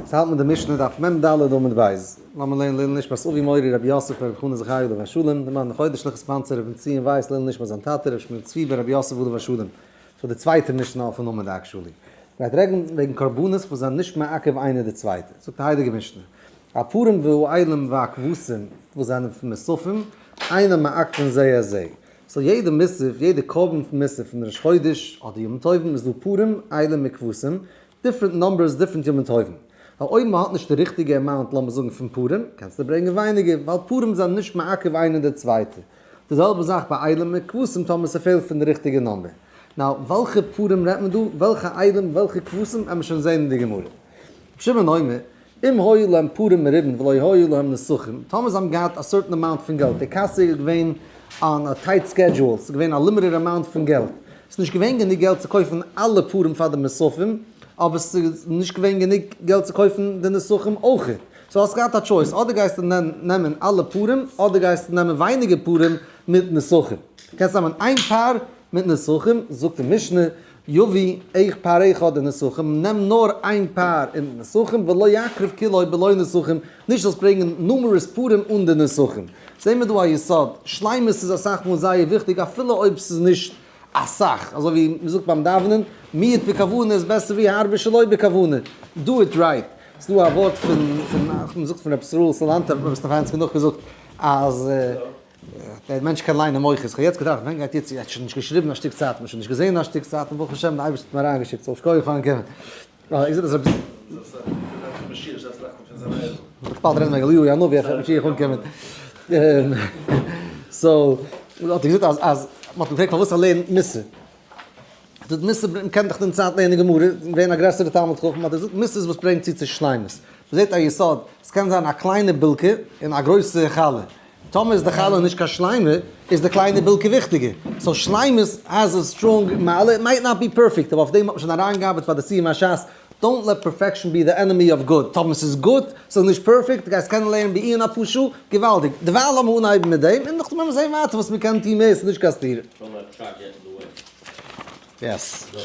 ס'האלט מיט די משנה דף מ ד עמוד ב'. לאמיר לערנען לעילוי נשמת אבי מורי רבי יוסף ברב חנא זכרי' עליו השלום, די מאן חודש'ליכע sponsor רבי בנציון ווייס לעילוי נשמת זיין טאטע רבי שמואל צבי בן רבי יוסף עליו השלום. ס'איז די צווייטע משנה אויפן עמוד actually. גייט רעדן וועגן קרבנות וואס זענען נישט מעכב איינער די צווייטע. זאגט די הייליגע משנה, הפרים והאילים והכבשים וואס זענען פון מוספים, אינם מעכבין זה את זה. so יעדע מוסף, יעדע קרבן פון מוסף פון ראש חודש אדער ימים טובים איז דא פרים, אילים וכבשים, different numbers, different ימים טובים. ווייל אויב מען האט נישט די ריכטיגע amount לאמיר זאגן פון פרים, קענסטו ברענגען ווייניגער, ווייל פרים זענען נישט מעכב איינער די צווייטע. די זעלבע זאך ביי אילים מיט כבשים טאמער ס'פעלט פון די ריכטיגע number. now וועלכע פרים רעדט מען דא? וועלכע אילים? וועלכע כבשים? עמער שוין זעהן אין די גמרא. רבי שמעון אומר, אם היו להם פרים מרובין ולא היו להם נסכים, טאמער זיי האבן געהאט א certain amount פון געלט, די קאסע איז געווען on a tight schedule, ס'איז געווען א limited amount פון געלט, ס'איז נישט געווען גענוג געלט צו קויפן אלע פרים פאר די מוספים, אבער ס'איז נישט געווען גענוג געלט צו קויפן די נסכים אויכעט. so האסט געהאט א choice, אדער גייסטו נעמען אלע פרים, אדער גייסטו נעמען ווייניגער פרים מיט נסכים. קענסט נעמען איין פר מיט נסכים, זאגט די משנה, יביא איך פר אחד ונסכים, נעם נאר איין פר און נסכים, ולא יקריב כולו בלא נסכים, נישט זאלסט ברענגען numerous פרים אן די נסכים. זעהן מיר דא א יסוד, שלימות איז אסאך מאל זייער וויכטיג אפילו אויב ס'איז נישט אסאך, אזוי ווי מ'זאגט ביים דאווענען, מיעוט בכוונה איז בעסער ווי הרבה שלא בכוונה, do it right. ס'דא א ווארט פון, מ'זאגט פון רבי ישראל סאלאנטער, האט מיר רבי סטעפאנסקי נאכגעזאגט אז. דער מענטש קען ליינען מוחות, כ'האב יעצט געטראכט ווען גייט יעצט, ער האט שוין נישט געשריבן א שטיק צייט, מ'האט שוין נישט געזען א שטיק צייט, און ברוך השם די אייבערשטער האט מיר אריינגעשיקט, so שכוח פארן קומען. איך זעה אז רבי. איך באלד רעדן וועגן אליהו הנביא, אפשר וועט משיח אנקומען. so, האט ער געזאגט אז אז מ'האט אים געפרעגט פארוואס ער לערנט מוסר. זאגט מוסר, מ'קען דאך דעם צייט לערנען גמרא, ווערן א גרעסערע תלמיד חכם, האט ער געזאגט מוסר איז וואס ברענגט צו צו שלימות. מ'זעט א יסוד, ס'קען זיין א קליינע בילקע און א גרויסע חלה. טאמער איז די חלה נישט קיין שלימה, איז די קליינע בילקע וויכטיגער. so שלימות has a strong מעלה, it might not be perfect, אבער אויף דעם האט מען שוין אריינגעארבעט פאר די סיום השס, don't let perfection be the enemy of good, טאמער ס'איז גוט, ס'איז נישט פערפעקט, גייסט קענען לערנען בעיון אפאר שעה, געוואלדיג. דערווייל לאמיר אנהייבן מיט דעם, און נאכדעם וועלן מיר זען ווייטער וואס מ'קען טון מער, ס'איז נישט קיין סתירה. yes.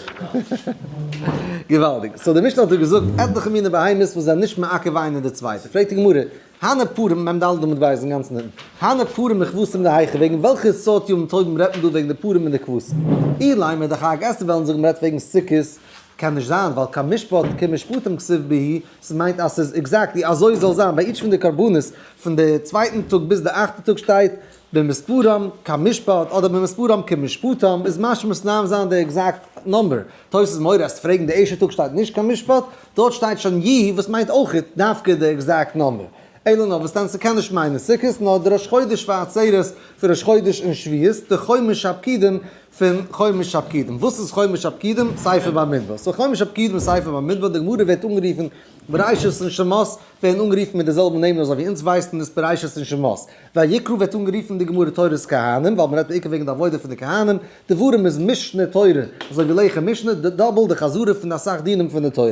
געוואלדיג. so די משנה האט דא געזאגט עטליכע מיני בהמות וואס זענען נישט מעכב איינער די צווייטע. פרעגט די גמרא, הני פרים מ ד עמוד ב' אינגאנצן אונטן, הני פרים וכבשים דהיכא, וועגן וועלכע סארט ימים טובים רעדט מען דא וועגן די פרים און די כבשים? אילימא דחג עסטו וועלן זאגן מ'רעדט וועגן סוכות, קען נישט זיין ווייל כמשפט כמשפטים כתיב בהו, ס'מיינט אז ס'איז exactly אזוי זאל זיין ביי each פון די קרבנות פון די צווייטן טאג ביז די אכטע טאג שטייט במספרם כמשפט אדער במספרם כמשפטם איז משמע ס'דארף זיין די exact number. תוס' מורה אז פרעגן די ערשטע טאג שטייט נישט כמשפט, דארט שטייט שוין י וואס מיינט אויכעט דווקא די exact number. אלא נאר וואס דען ס'קען נישט מיינען סוכות נאר די ראש חודש ועצרת פון ראש חודש און שבועות די חומש הפקודים פון חומש הפקודים. וואס איז חומש הפקודים? ספר במדבר. so חומש הפקודים איז ספר במדבר, די גמרא ווערט אנגערופן בראשית און שמות ווערן אנגערופן מיט די זעלבע נעמען אזוי ווי אונז ווייסן עס בראשית און שמות. ויקרא ווערט אנגערופן אין די גמרא תורת כהנים ווייל מ'רעדט בעיקר וועגן די עבודה פון די כהנים, דברים איז משנה תורה אזוי ווי לחם משנה, די double די חזרה פון אסאך דינים פון די תורה.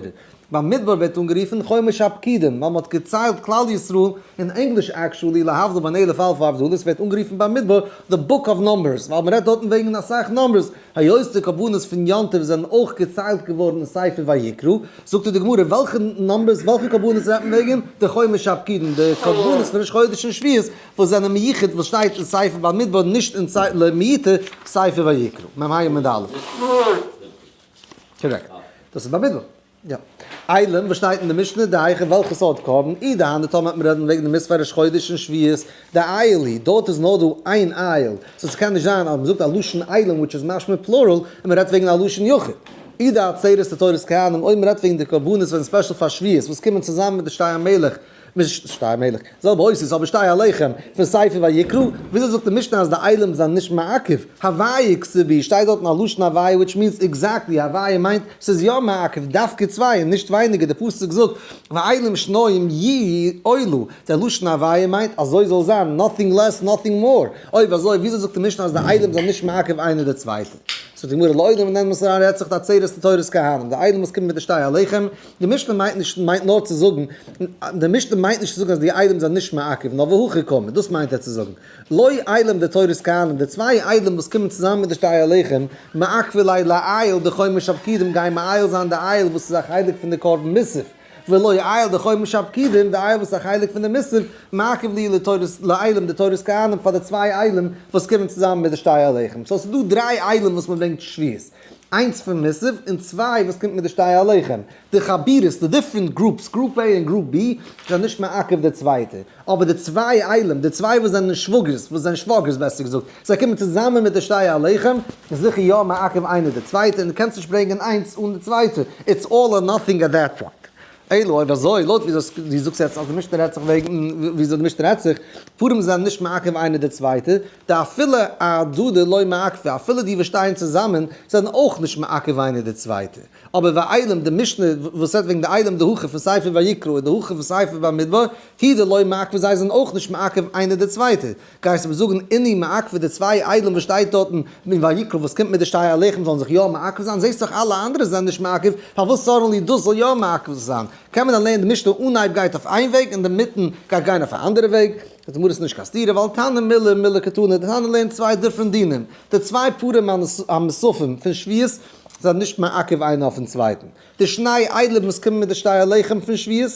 במדבר ווערט אנגערופן חומש הפקודים ווייל מ'האט געציילט כלל ישראל, אין ענגליש actually להבדיל בין אלף אלפי הבדלות ווערט אנגערופן במדבר the book of numbers ווייל מ'רעדט דארטן וועגן אסאך numbers, היות די קרבנות פון יום טוב זענען אויך געציילט געווארן אין ספר ויקרא, זאגט די גמרא וועלכע numbers וועלכע קרבנות רעדט מען וועגן? די חומש הפקודים, די קרבנות פון ראש חודש און שבועות וואס זענען מיוחד וואס שטייט אין ספר במדבר נישט אין למעוטי ספר ויקרא, מ ה עמוד א'. correct. דאס איז במדבר. יא. אילים וואס שטייט אין די משנה דהיכא וועלכע סארט קרבן אי דהני טאמער וועט מען רעדן וועגן די מספר ראש חודש און שבועות דאיל הוא דארט איז נאר דא איין איל so ס'קען נישט זיין אז מ'זאגט א לשון אילים which איז משמע plural און מ'רעדט וועגן א לשון יחיד. אי דעצרת דתורת כהנים אויב מ'רעדט וועגן די קרבנות ווען special פאר שבועות וואס קומען צוזאמען מיט די שתי המלך שתי המלך, זעלבע אותיות אבער שתי הלחם, פון ספר ויקרא, וויאזוי זאגט די משנה אז די אילים זענען נישט מעכב? הוויה כתיב בהו, שטייט דארטן א לשון הוויה which means exactly הוויה מיינט ס'איז יא מעכב, דווקא צוויי און נישט ווייניגער, די פסוק זאגט ואילים שניים יהיו עולה, דער לשון הוויה מיינט אזוי זאל זיין, nothing less nothing more, אויב אזוי וויאזוי זאגט די משנה אז די אילים זענען נישט מעכב איינער די צווייטע? זאגט די גמרא לעולם נעמט מען אריין רעדט זיך די עצרת דתורת כהנים, די אילים וואס קומען מיט די שתי הלחם, די משנה מיינט נישט מיינט נאר צו זאגן, די משנה מיינט נישט צו זאגן אז די אילים זענען נישט מעכב, נאר והכי קאמר, דאס מיינט ער צו זאגן. לא אילים דתורת כהנים, די צוויי אילים וואס קומען צוזאמען מיט די שתי הלחם, מעכבי ליה לאיל דחומש הפקודים גייען מעייל זיין די איל וואס איז א חלק פון די קרבן מוסף. ולא איל דחומש הפקידים, די איל וואס איז א חלק פון די מוסף, מעכב להו לתורת לאילים דתורת כהנים פאר די צוויי אילים וואס קומען צוזאמען מיט די שתי הלחם. so ס'איז דא דריי אילים וואס מ'ברענגט שבועות. איינס פון מוסף און צוויי וואס קומט מיט די שתי הלחם. די חבורות, די different groups, group A און group B, זענען נישט מעכב די צווייטע. אבער די צוויי אילים, די צוויי וואס זענען שוואגערס, וואס זענען שוואגערס בעסער געזאגט, זיי קומען צוזאמען מיט די שתי הלחם, איז זיכער יא מעכב איינער די צווייטע, און דו קענסט נישט ברענגען איינס אן די צווייטע, it's all or nothing at that point. אלא אויב אזוי, לויט ווי דו זאגסט יעצט אז די משנה רעדט זיך וועגן וויאזוי די משנה רעדט זיך, פרים זענען נישט מעכב איינער די צווייטע, דאפילו אהדדי לא מעכבי, אפילו די וואס שטייען צוזאמען זענען אויך נישט מעכב איינער די צווייטע. אבער ואילים, די משנה וואס רעדט וועגן די אילים דהכא פון ספר ויקרא און דהכא פון ספר במדבר, הוא דלא מעכבי זיי זענען אויך נישט מעכב איינער די צווייטע. גייסט מיר זאגן אינהו מעכבי די צוויי אילים וואס שטייט דארטן אין ויקרא וואס קומט מיט די שתי הלחם זאלן זיך יא מעכב זיין? זעסט דאך אלע אנדערע זענען נישט מעכב, פארוואס suddenly דאס זאל יא מעכב זיין? קען מען דען לערנען די משנה אנהייב גייט אויף איין וועג און די מיטן גייט גיין אויף א אנדערע וועג? זאגט די גמרא ס'איז נישט קיין סתירה ווייל תנא מילי מילי קתני, די תנא לערנט צוויי different דינים, די צוויי פרים המוספים פון שבועות זענען נישט מעכב איינער אויפן צווייטן, די שני אילים וואס קומען מיט די שתי הלחם פון שבועות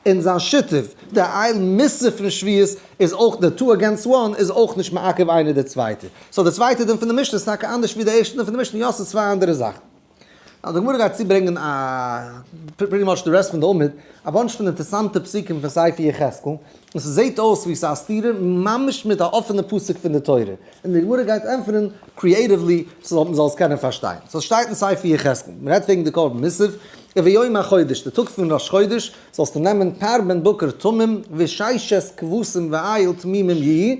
און זיין שותף די איל מוסף פון שבועות איז אויך די two against one איז אויך נישט מעכב איינער די צווייטע. so די צווייטע דין פון די משנה איז טאקע אנדערש ווי די ערשטע דין פון די משנה, יא ס'איז צוויי אנדערע זאכן. now די גמרא גייט צוברענגען א pretty much די rest פון די עמוד, א bunch פון אינטערסאנטע פסוקים פון ספר יחזקאל, און ס'זעהט אויס ווי ס'איז א סתירה ממש מיט א אפענע פסוק פון די תורה, און די גמרא גייט ענטפערן creatively ס'זאל מ'זאל עס קענען פארשטיין. so ס'שטייט אין ספר יחזקאל, מ'רעדט וועגן די קרבן מוסף, וביום החודש, די טאג פון ראש חודש, זאלסטו נעמען פר בן בקר תמים וששת כבשים ואיל תמימים יהיו,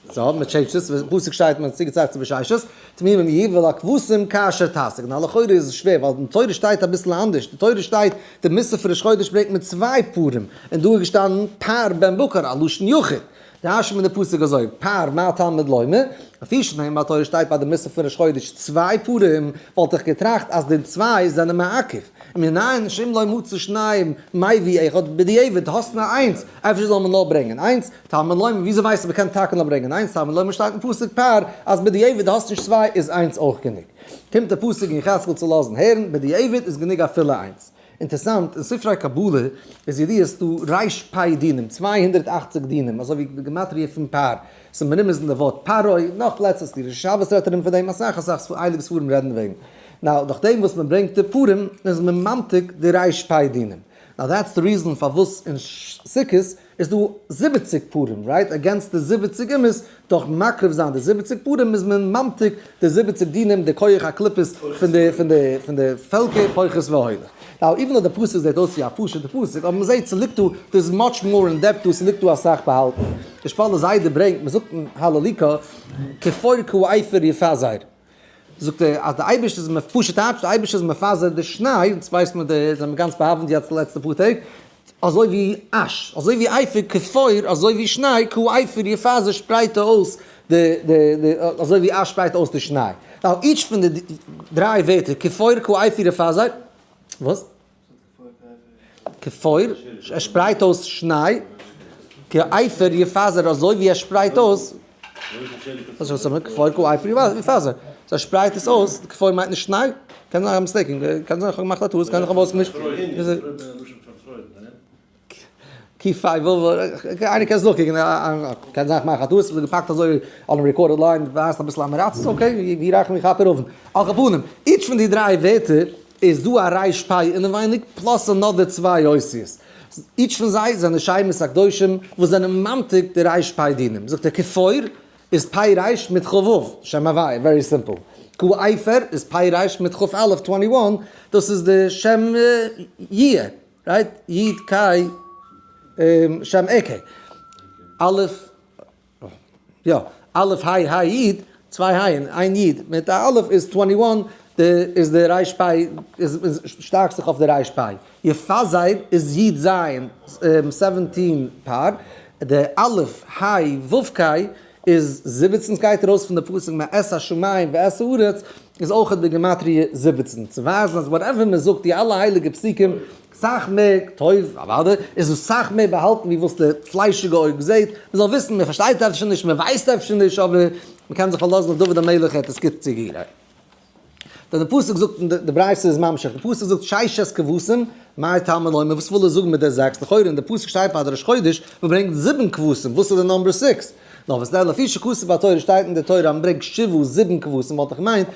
so מען טשעינדזשט עס, אין פסוק שטייט מען האט צוגעצייכט צו וששת, תמימים יהיו ולכבשים כאשר תשיג. נאר לכאורה איז עס שווער, ווייל אין תורה שטייט אביסל אנדערש, די תורה שטייט די מוסף פון ראש חודש ברענגט מען צוויי פרים, און דא איז געשטאנען פר בן בקר, א לשון יחיד. דרש'נט מען די פסוק אזוי, פר מה תלמוד לומר, לפי שנאמר בתורה שטייט ביי די מוסף פון ראש חודש צוויי פרים, וואלט איך געטראכט אז די צוויי זענען מעכב. ומנין שאם לא מצא שניים מביא אחד בדיעבד, האסט נאר איינס, אפשר זאל מען נאר ברענגען איינס, תלמוד לומר, וויאזוי ווייסטו מ'קען טאקע נאר ברענגען איינס, תלמוד לומר שטייט אין פסוק פר אז בדיעבד האסט נישט צוויי איז איינס אויך גענוג. קומט די פסוק אין יחזקאל צו לאזן הערן, בדיעבד איז גענוג אפילו איינס. אינטערסאנט, אין ספרי קבלה איז ידוע ס'דא רש פ דינים, 280 דינים, אזוי ווי די גמטריא פון פר, ס'איז מרומז אין די ווארט פרעה, נאך פלעצער, ס'איז די שבת רעדט ארום פון דעם, אסאך אסאך הייליגע ספרים רעדן וועגן. now, נאכדעם וואס מ'ברענגט די פרים, איז מען ממתיק די רש פ דינים. now that's the reason פארוואס אין סוכות איז דא 70 פרים, right? Against די 70 אומות, דורך מקריב זיין די 70 פרים איז מען ממתיק די 70 דינים, די כח הקליפות פון די פון די פון די פעלקער פוחת והולך. now even though די פסוק זעט אויס ווי א פשוט'ע פסוק, אבער מ'זעט ס'ליגט דא, there's much more in depth דא, ס'ליגט דא אסאך באהאלטן. די שפאלער זיידע ברענגט, מ'זאגט אין הללוקה, כפור כאפר יפזר. זאגט ער אז די אייבערשטער איז פשוט טייטש, די אייבערשטער איז מפזר די שניי, אונז ווייסט מען די זענען גאנץ באהאווענט יעצט די לעצטע פאר טעג, אזוי ווי אש, אזוי ווי אפר כפור, אזוי ווי שניי, כאפר יפזר שפרייט ער אויס די די די אזוי ווי אש שפרייט אויס די שניי. now each פון די דריי ווערטער כפור כאפר יפזר, וואס? כפור, ער שפרייט אויס שניי, כאפר יפזר אזוי ווי ער שפרייט אויס, כפור כאפר יפזר, so ער שפרייט עס אויס, כפור מיינט נישט שניי? קען זיין I'm mistaken, קען זיין איך האב געמאכט א טעות, קען זיין איך האב אויסגעמישט. קי פייוו, איינער קען עס נאכקוקן, קען זיין איך מאך א טעות, ס'איז געפאקט אזוי on recorded line, ווייזט אביסל עם הארצות, okay, ווי רייך מיך אפער אויבן. על כל פנים, each פון די דריי ווערטער איז דא א ריש פיי אינעווייניג plus another צוויי אותיות. Each פון זיי זענען שמות הקדושים וואס זענען ממתיק די ריש פיי דינים. זאגט ער כפור איז פיי ריש מיט כ ו, שם הוויה, very simple. כאפר איז פיי ריש מיט כ א, 21, דאס איז די שם יהיה, right? י' קיי שם אקעי. א', יא, א' היי היי י', צוויי הייען, איין י', מיט א א' איז 21, די איז די ריש פיי, איז שטארקט זיך אויף די ריש פיי. יפזר איז י' ז' 17 פאר, די א' היי ו' קיי איז 17, סגייט ארויס פון די פסוק מאת השמים ואת הארץ, איז אויכעט בגימטריא 17, צו ווייזן אז whatever מען זאגט די אלע הייליגע פסוקים, סאך מער טוב, אוודאי, איז דא סאך מער באהאלטן ווי וואס די פליישיגע אויג זעט, מען זאל וויסן, מען פארשטייט אפשר נישט, מען ווייסט אפשר נישט, אבער מען קען זיך פארלאזן אויף דוד המלך ער האט עס גוט צוגעגרייט. די פסוק זאגט און די ברייתא איז ממשיך, די פסוק זאגט ששת כבשים, מאי תלמוד לומר, וואס וויל ער זאגן מיט די זעקס? לכאורה אין די פסוק שטייט ביי די ראש חודש מען ברענגט זיבן כבשים, וואס איז די number six? נאר וואס דען לפי שכתוב בתורה שטייט אין די תורה אז מען ברענגט שבעה זיבן כבשים וואלט איך געמיינט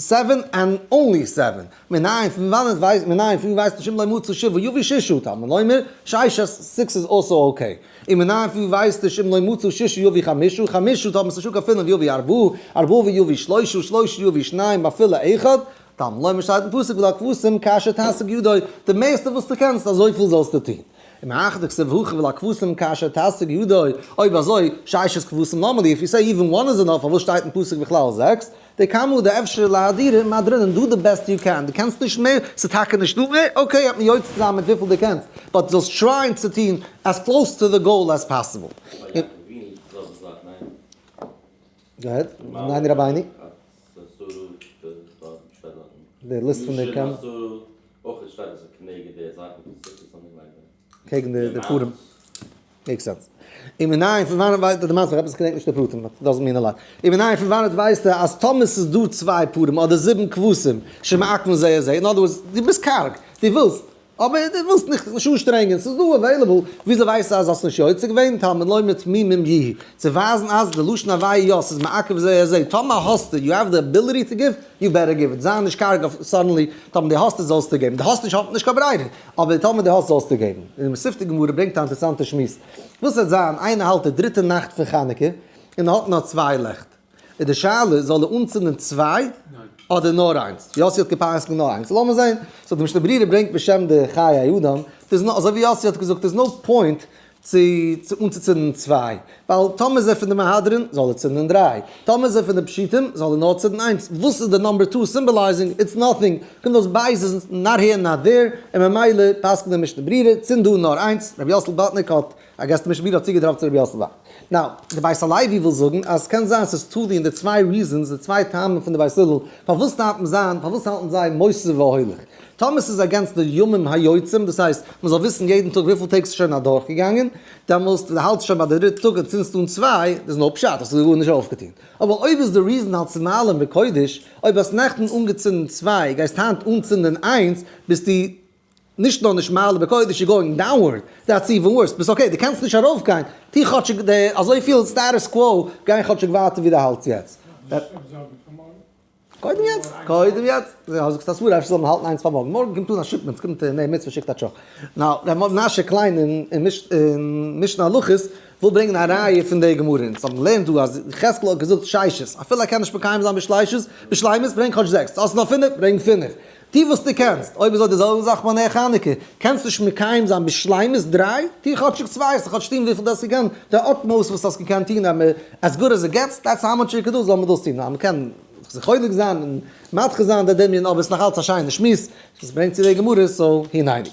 seven and only seven, מנין פון וואנעט ווייסט מנין פון ווי ווייסט שאם לא מצא שבעה יביא ששה תלמוד לומר ששת six איז also okay. און מנין פון ווי ווייסט שאם לא מצא ששה יביא חמשה, חמשה טאמער ס'איז נישטא קיין פינף יביא ארבעה, ארבעה ויביא שלשה, שלשה יביא שניים ואפילו אחד, תלמוד לומר שטייט אין פסוק ולכבשים כאשר תשיג ידו, די מערסטע וואס דו קענסט אזויפיל זאלסטו טון. ומהיכא דכתיב הכא ולכבשים כאשר תשיג ידו, אויב אזוי, ששת כבשים למה לי, if you say even one is enough, פארוואס שטייט אין פסוק בכלל זעקס? דכמה דאפשר לאהדורי מהדרינן, do the best you can, דו קענסט נישט מער, ס'איז טאקע נישטא מער, okay, האט מען יוצא זיין מיט וויפיל דו קענסט, but זאלסט try ען צו טון as close to the goal as possible. Go ahead, ניין רבינו. די list פון די קעמפ. קעגן די פורים. Make sense. ומנין פון וואנעט ווייסט די מעשה, איך האב עס געדענקט נישט די פרטים, but doesn't mean a lot. ומנין פון וואנעט ווייסטו אז טאמער ס'איז דא צוויי פרים אדער זיבן כבשים שמעכבין זה את זה, in other words, דו ביסט קארג, דו ווילסט, אבער דו ווילסט נישט נישט אנשטרענגען, ס'איז דא available, וויאזוי ווייסטו אז האסט נישט יוצא געווען, תלמוד לומר תמימים יהיו, צו ווייזן אז די לשון הוויה יא, ס'איז מעכב זה את זה, טאמער האסטו, you have the ability to give, you better give it, זיי נישט קארג אויף suddenly, טאמער דו האסט עס זאלסטו געבן, דו האסט נישט האט נישט קיין ברירה, אבער טאמער דו האסט זאלסטו געבן. און די מתיבתא גמרא ברענגט א אינטערעסאנטע שמועס. וואס וועט זיין, איינער האלט די דריטע נאכט פון חנוכה, און ער האט נאר צוויי לעכט. איז די שאלה, זאל ער אנצינדן צוויי, אדער נאר איינס? יאסי האט גע'פסק'נט נאר איינס. לאמיר זען. so די משנה ברורה ברענגט בשם די חיי אדם, אזוי ווי יאסי האט געזאגט, there's no point צו אנצוצינדן צוויי, ווייל טאמער איז ער פון די מהדרין זאל ער צינדן דריי, טאמער איז ער פון די פשוטים זאל ער נאר צינדן איינס, וואס איז די number two symbolizing? It's nothing, קומט אויס בית איז not here not there, און ממילא פסק'נט די משנה ברורה, צינד אן נאר איינס, רבי יאסל בלאטניק האט, I guess די משנה ברורה האט צוגעדראפט צו רבי יאסל בלאטניק. Now, די בית הלוי וויל זאגן אז ס'קען זיין ס'איז תלוי אין די צוויי reasons, די צוויי טעמים פון די בית הלל, פארוואס דארף מען זיין, פארוואס האלטן זיי מוסיף והולך? טאמער ס'איז against די ימים היוצאים, דאס הייסט, מ'זאל וויסן יעדן טאג וויפיל טעג ס'איז שוין אדורכגעגאנגען, דעמאלסט דו האלטסט שוין ביי די דריטע טאג און צינדסט אן צוויי, דאס איז נאר פשט, האסטו גארנישט אויפגעטון. אבער אויב איז די reason אלס מעלין בקודש, אויב האסט נעכטן אנגעצינדן צוויי, גייסט היינט אנצינדן איינס, ביסטו נישט נאר נישט מעלה בקודש, you're going downward, that's even worse, ביסט okay, דו קענסט נישט ארויפגיין, טו כאטשיג די אזויפיל status quo, גיי כאטשיג ווייטער ווי דו האלטסט יעצט. קודם יעצט, קודם יעצט, די האסט געזאגט א סברא אפשר זאל מען האלטן איינס פאר מארגן, מארגן קומט אן א shipment, ס'קומט נר מצוה שיקט א truck. Now, ר' מנשה קליין אין משנה הלכות וויל ברענגען א ראיה פון די גמרא, אונז האבן געלערנט דא אז יחזקאל האט געזאגט ששת, אפילו ער קען נישט מקיים זיין בשלישות, בשלימות, ברענג כאטש זעקס, האסט נאר פינף, ברענג פינף. טו וואס דו קענסט, אויב אזוי די זעלבע זאך ביי נר חנוכה, קענסט נישט מקיים זיין בשלימות דריי, טו כאטשיג צוויי, האסט כאטש טון וויפיל דו האסט געקענט, די utmost וואס האסט געקענט טון, as good as it gets, that's how much you can do, זאל מען דאס טון, אז מ'קען זיך חולק זיין און מדחה זיין די דמיון, אבער עס איז נאך אלץ א שיינע שמועס, עס ברענגט צו די גמרא, so הנני.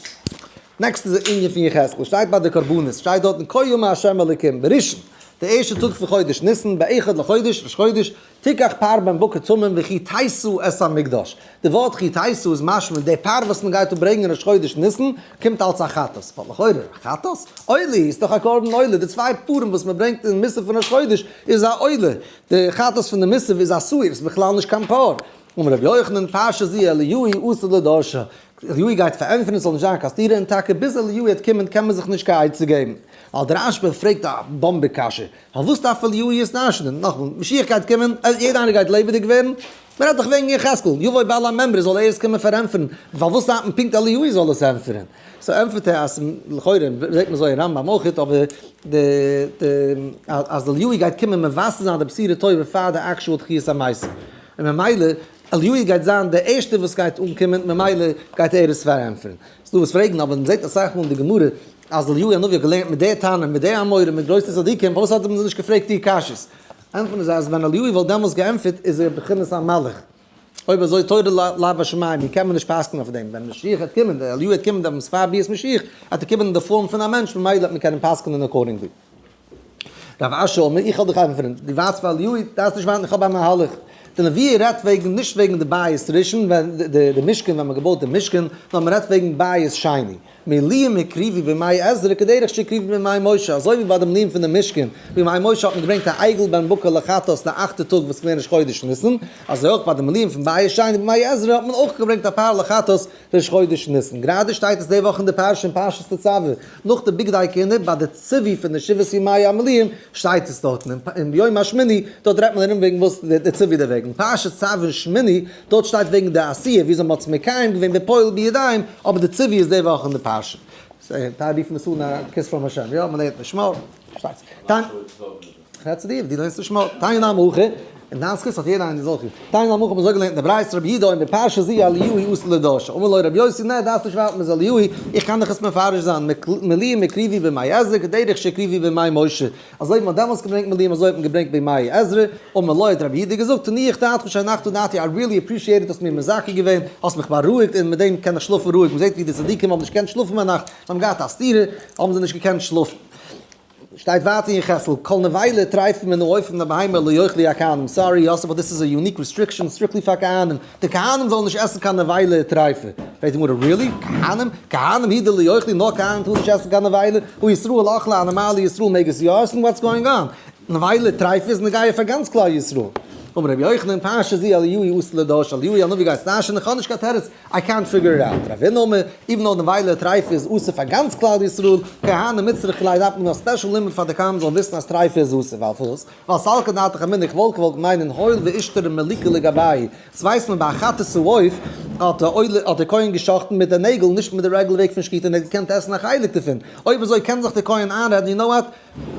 Next איז די ענין פון יחזקאל, שטייט ביי די קרבנות, שטייט דארטן כה אמר ה' אלוקים, בראשון, די ערשטע טאג פון חודש ניסן, באחד לחודש, ראש חודש, תיקח פר בן בקר תמים וחטאת את המקדש. די ווארט חטאת איז משמע די פר וואס מען גייט דא ברענגען ראש חודש ניסן קומט אלס א חטאת. ווייל לכאורה, חטאת? עולה איז דאך א קרבן עולה, די צוויי פרים וואס מען ברענגט אין מוסף פון ראש חודש איז א עולה, די חטאת פון די מוסף איז א שעיר, איז בכלל נישט קיין פר. אמר רבי יוחנן, פרשה זו אליהו עתיד לדרשה. אליהו גייט פארענטפערן עס זאל נישט זיין קיין סתירה און טאקע ביז אליהו וועט קומען קען מען זיך נישט קיין עצה געבן. ווייל דער רשב"א פרעגט א באמבע קשיא, פארוואס דארף אליהו עס דרש'נען? נאכאמאל, משיח גייט קומען, יעדער איינער גייט לעבעדיג ווערן, מען רעדט דאך וועגן יחזקאל, יבוא בעל המימרא זאל ער עס קומען פארענטפערן, פארוואס דארף מען פונקט אליהו זאל עס ענטפערן? So ענטפערט ער אז לכאורה זעט מען אזוי אין רמב"ם אויך, אבער די די אז אליהו גייט קומען מבשר זיין די בשורה טובה פאר די actual תחיית המתים, און ממילא אליהו גייט זיין דער ערשטער וואס גייט אנקומען, ממילא גייט ער עס פארענטפערן. ס'דא וואס פרעגן, אבער מען זעט אסאך מאל אין די גמרא אז אליהו הנביא האט געלערנט מיט די תנא, מיט די אמורא, מיט גרויסע צדיקים, פארוואס האט מען זיי נישט געפרעגט די קשיות? ענטפערן זיי אז ווען אליהו וואלט דעמאלס געענטפערט איז ער בחינת א מלאך. אויב אזוי תורה לאו בשמים, ווי קען מען נישט פסק'נען אויף דעם? ווען משיח וועט קומען, ווען אליהו וועט קומען דעמאלס פאר ביאת משיח, וועט ער קומען אין די פארם פון א מענטש, ממילא וועט מען קענען פסק'נען accordingly. רב אשי אומר, איך האב דיך ענטפערן, דו ווארטסט פאר אליהו, דארפסט נישט ווארטן, איך האב א מהלך. די נביא רעדט וועגן נישט וועגן די בית ראשון ווען די משכן ווען מ'האט געבויט די משכן, נאר מ'רעדט וועגן בית שני. מילואים הקריבו בימי עזרא כדרך שהקריבו בימי משה, אזוי ווי ביי די מילואים פון די משכן, בימי משה האט מען געברענגט א עגל בן בקר לחטאת די אכטע טאג וואס איז געווען ראש חודש ניסן, אזוי אויך ביי די מילואים פון בית שני בימי עזרא האט מען אויך געברענגט א פר לחטאת ראש חודש ניסן. גראדע שטייט עס די וואך אין די פרשה אין פרשת תצוה, נאך די בגדי כהונה ביי די ציווי פון די שבעת ימי המילואים שטייט עס דארטן, און ביום השמיני, דארט רעדט מען ארום וועגן וואס די ציווי דערוועגן, פרשת צו און שמיני, דארט שטייט וועגן די עשיה וויאזוי מ'האט עס מקיים געווען בפועל בידיים, אבער די ציווי איז די וואך אין די פרשה. טייל רופן עס אן א kiss from השם, יא, מ'לערנט נישט שמות, שטייט. כ'רעד צו דיר, דו לערנסט נישט שמות. תניא נמי הכי, אין דיין זכות האט יעדער איינער זוכה. תניא נמי הכי האט מען אזוי געלערנט אין די ברייתא רבי יהודה אומר פרשה זו אליהו עתיד לדרשה, אמר לו רבי יוסי נע דארפסט נישט ווארטן ביז אליהו, איך קען דיך עס מפרש זיין, מילואים הקריבו בימי עזרא כדרך שהקריבו בימי משה. אזוי ווי מ'האט דעמאלטס געברענגט מילואים אזוי האט מען געברענגט בימי עזרא, אמר לו האט רבי יהודה געזאגט תנוח דעתך שהנחת דעתי I really appreciate it האסט מיר מזכה געווען, האסט מיך בארואיגט און מיט דעם קען איך שלאפן רואיג, מ'זעט ווי די צדיקים האבן נישט געקענט שלאפן ביינאכט, זיי האבן געהאט א סתירה, האבן זיי נישט געקענט שלאפן. שטייט ווייטער אין יחזקאל, כל נבילה טריפה מן העוף ומן הבהמה לא יאכלו הכהנים, sorry יוסף but this is a unique restriction strictly פאר כהנים, די כהנים זאלן נישט עסן קיין נבילה טריפה. פרעגט די גמרא, really? כהנים? כהנים הוא דלא יאכלו, נאר כהנים טארן נישט עסן קיין נבילה, הא ישראל אכלי אנומליא ישראל מעג עס יא עסן, what's going on? נבילה טריפה איז נוגע פאר גאנץ כלל ישראל. אמר רבי יוחנן, פרשה זו אליהו עתיד לדרשה, אליהו הנביא גייט דרש'ענען, איך האב נישט קיין תירוץ, איי קענט פיגור איט אוט. רב הונא אמר, even though נבילה טריפה איז אסור פאר גאנץ כלל ישראל, כהנים מיצרך ליה דארף מען א special לימוד פאר די כהנים זאלן וויסן אז טריפה איז אסור, ווייל פארוואס? ווייל סלקא דעתך אמינא איך וואלט געוואלט מיינען הואיל ואישתרי מליקה לגבייהו, דאס ווייסט מען ביי א חטאת העוף האט די עולה האט די כהן גע'שחט'ן מיט די נעגל נישט מיט די regular וועג פון שחיטה און ער האט געקענט עסן א חלק דערפון, אויב אזוי קען זיך די כהן איינרעדן you know what,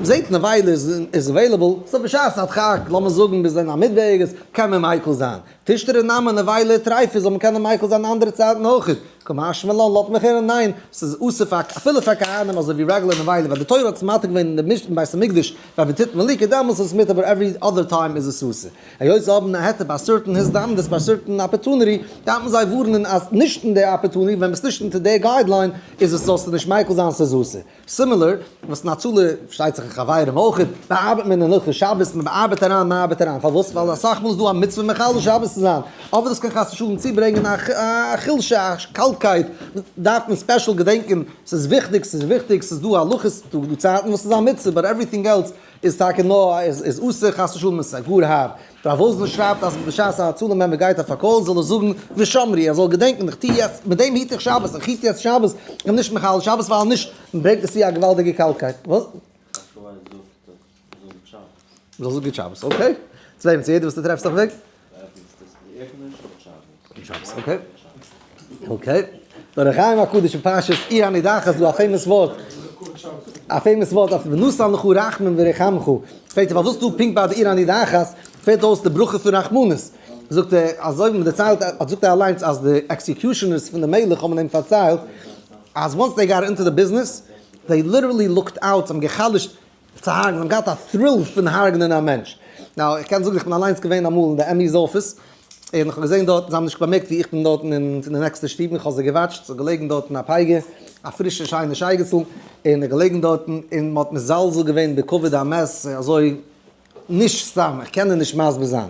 זעהט נבילה איז available, so בשעת הדחק לאמיר זאגן ביז אין א מדבר ערגעץ קען מען מיקל זיין. תשתרי נמי נבילה טריפה זאל מען קענען מיקל זיין אנדערע צייטן אויך. קא משמע לן לאזט מיך הערן ניין, ס'איז אסור פאר אפילו פאר כהנים אזוי ווי regular נבילה ווייל די תורה האט עס מתיר געווען אין די משכן בית המקדש ווען מען טוט מליקה דעמאלס איז עס מותר אבער every other time איז עס אסור. היות זיי האבן א היתר ביי certain הזדמנות ביי certain opportunity דארף מען זיי ווארענען אז נישט אין די opportunity ווען ביסט נישט אונטער די guideline איז עס זאלסטו נישט מיקל זיין ס'איז אסור. similar, וואס אין הצלה, פארשטייט זיך אין חברים אויך, באארבעט מען אין הלכות שבת, מען באארבעט אריין, מען ארבעט אריין, פארוואס? ווייל אסאך מאל איז דא א מצוה מחלל שבת צו זיין, אבער דאס קען חס ושלום צוברענגען א חולשה, א קאלטקייט, דארף מען special געדענקען, ס'איז וויכטיג, ס'איז וויכטיג, ס'איז דא הלכות, ס'איז דא צייטן וואס ס'איז א מצוה, but everything else איז טאקע נאר, איז אסור חס ושלום און ס'איז גאר הארב. רב וואזנער שרייבט אז בשעת א הצלה member גייט אויף א call זאל ער זאגן ושמרו, ער זאל געדענקן איך טו יעצט, מיט דעם היט איך שבת, איך היט יעצט שבת, איך בין נישט מחלל שבת ווייל נישט ברענגט עס צו א געוואלדיגע קאלטקייט. וואס? מ'זאל זאגן גוט שבת, okay. צו וועם? צו יעדער וואס דו טרעפסט אויפן וועג? גוט שבת, okay. Okay. דער אור החיים הקדוש אין פרשת עיר הנידחת איז דא א famous ווארט. א famous ווארט אויף ונתן לך רחמים ורחמך. פרעגט ער פארוואס דא פונקט ביי די עיר הנידחת פעלט אויס די ברכה פון רחמנות. זאגט ער אזוי ווי מען דערציילט, זאגט ער אליינס אז די executioners פון די מלך האבן אים פארציילט אז once they got into the business they literally looked out, זיי האבן גע'חלש'ט צו הרג'נען, זיי האבן געהאט א thrill פון הרג'נען א מענטש. Now, איך קען זאגן איך בין אליינס געווען אמאל אין די ME's אפיס, און איך האב געזען דארט, זיי האבן נישט באמערקט ווי איך בין דארטן אין די נעקסטע שטוב, און איך האב זיי געוואטשט, ס'איז געלעגן דארטן א פייגע, א פרישע שיינע שייגעצל, און איז געלעגן דארטן, און מ'האט מזלזל געווען בכבוד המת, אזוי נישט סתם, איך קען דיר נישט מסביר זיין.